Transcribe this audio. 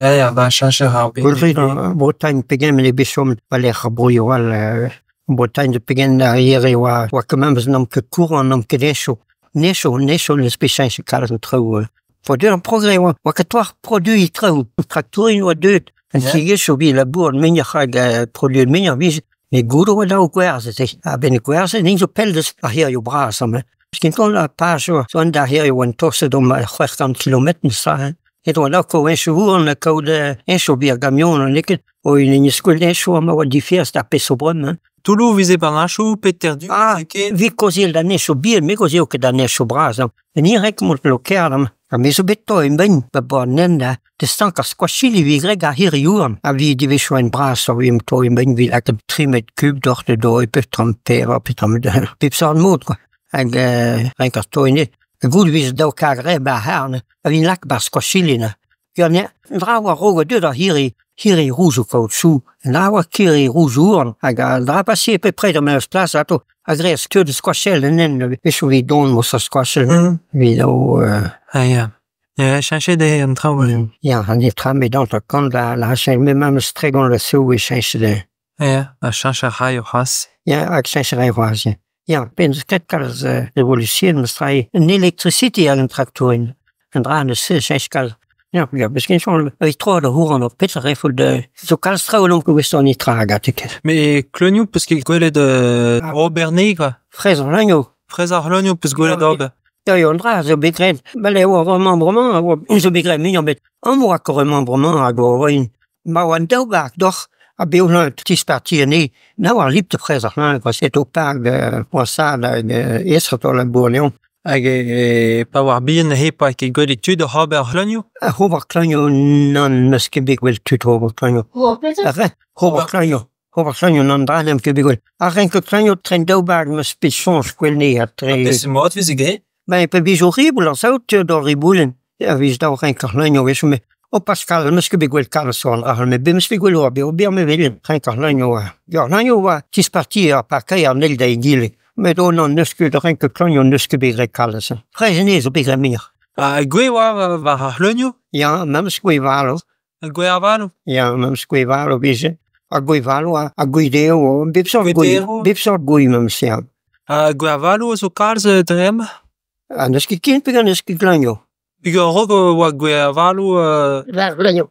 Ya, ba cheñch a ra ar bed. Peogwir ar Bretagne pegement eo bet chomet war-lerc'h ar broioù all Bretagne pegen ar yer e oa 'oa ket memes n'omp ket kourant n'omp ket heñcho. Necho necho n'eus bet cheñchet kalz an traoù. P'oa deuet ar progrès 'oa 'oa ket trawalc'h produiñ traoù, an traktourien 'oa deuet, an tiegezhioù 'vit labourat muioc'h hag produet muioc'h 'vije met goude 'oa dav gwerzhañ se a-benn gwerzhañ int zo pell deus ar c'hêrioù bras amañ. Kentoc'h ar pajoù zo d'ar c'hêrioù 'oant tost d'omp 600 kilometr 'meus-tra hein. Et oa dav kaout heñchoù-houarn ha kaout heñchoù evit ar gamionoù n'eo ket. Heñchoù amañ 'oa difiez d'ar pezh zo bremañ. Toulloù 'veze 'ba 'n heñchoù pe ter-du Ah, 'vit kaozeal d'an heñchoù bihan me 'gaozeo ket d'an heñchoù bras hañ. Un hir eo mont Lokerc'h amañ. Ha me zo bet taol un 'ba bord an hent ha da stankañ skoachili 'vit graet gant ar c'hirri-houarn ha 'vit devezhioù hent bras ha 'vit taol un 'vit lakaat tri metr kub doc'h da doiñ petra pevar petra pep seurt mod kwa. Hag renk ar taol ivez. Ha goude e veze dav kargañ 'ba ar c'harr neuze ha 'vit lakaat 'ba ar skoachili neuze. Peogwir an dra a oa a-raok oa deuet ar c'hirri, kirri rouge kaoutchouc, an dra a oa kirri rouge-houarn hag an dra base bepred er memes plas atav ha graet skeud skoazell en hent a-wechoù evit dont ouzh ar skoazell evit o Ah ya. Ya cheñchet eo an traoù neuze. Ya, an netra met hanter-kant a memes 30 vloaz zo eo cheñchet eo. Ya, ha cheñch a raio c'hoazh. Ya, hag cheñch a raio c'hoazh ya. Ya, penaos ket kalz revolution memes-tra eo an elektrisite hag an traktourien. An dra neuze cheñch kalz. Ya, ya, peus ket soñj evit troad ar c'hourant petra a refot zo kalz traoù n'on ket gouest netra gante ket. Met kleunioù 'peus ket gwelet ober anezhe kwa. Fraezh ar c'hleunioù. Fraezh ar c'hleunioù 'peus gwelet ober. Ya, ya, an dra zo bet graet. Bale e oa bremañ bremañ a oa zo bet graet muioc'h met amañ 'oa ket bremañ bremañ hag o Ma oan daou vag deoc'h ha bev tisparti anezhe na oa lip da fraezh ar c'hlañv kwa setu park poasaat hag aesoc'h da labour Hag pa oar bihan neuze 'poa ket gwelet tud oc'h ober c'hleunioù? Oc'h ober kleunioù nann n'eus ket bet gwelet tud oc'h ober kleunioù. Ober kleunioù, ober kleunioù nann dra n'eo ket bet gwelet. Ar renkañ kleunioù tren daou bag 'm eus bet soñj gwell anezhe ha tre... Peseurt mod 'veze graet? Ben pa vije o riboul ar saout d'ur riboulenn e vije dav renkañ c'hleunioù a-wechoù met oh Pascal n'eus ket bet gwelet kalz zo an dra met bet 'meus bet gwelet oa bet ober mevelien renkañ c'hleunioù ya c'hleunioù 'oa tispartier ar parkeier an eil da egile met oh nann n'eus ket renkañ kleunioù n'eus ket bet graet kalz. Fraezh anezhe zo bet graet muioc'h. Ha gwez 'oa war ar c'hleunioù? Ya memes gwez valo. Gwez avaloù? Ya memes gwez valo 'vije. Ha gwez valo ha gwez derv, bep seurt gwez, bep seurt gwez memes ya. Ha gwez avaloù a zo kalz dre amañ? Ha n'eus ket ken peogwir n'eus ket gleunioù. Peogwir a-raok e oa gwez avaloù... War gleunioù.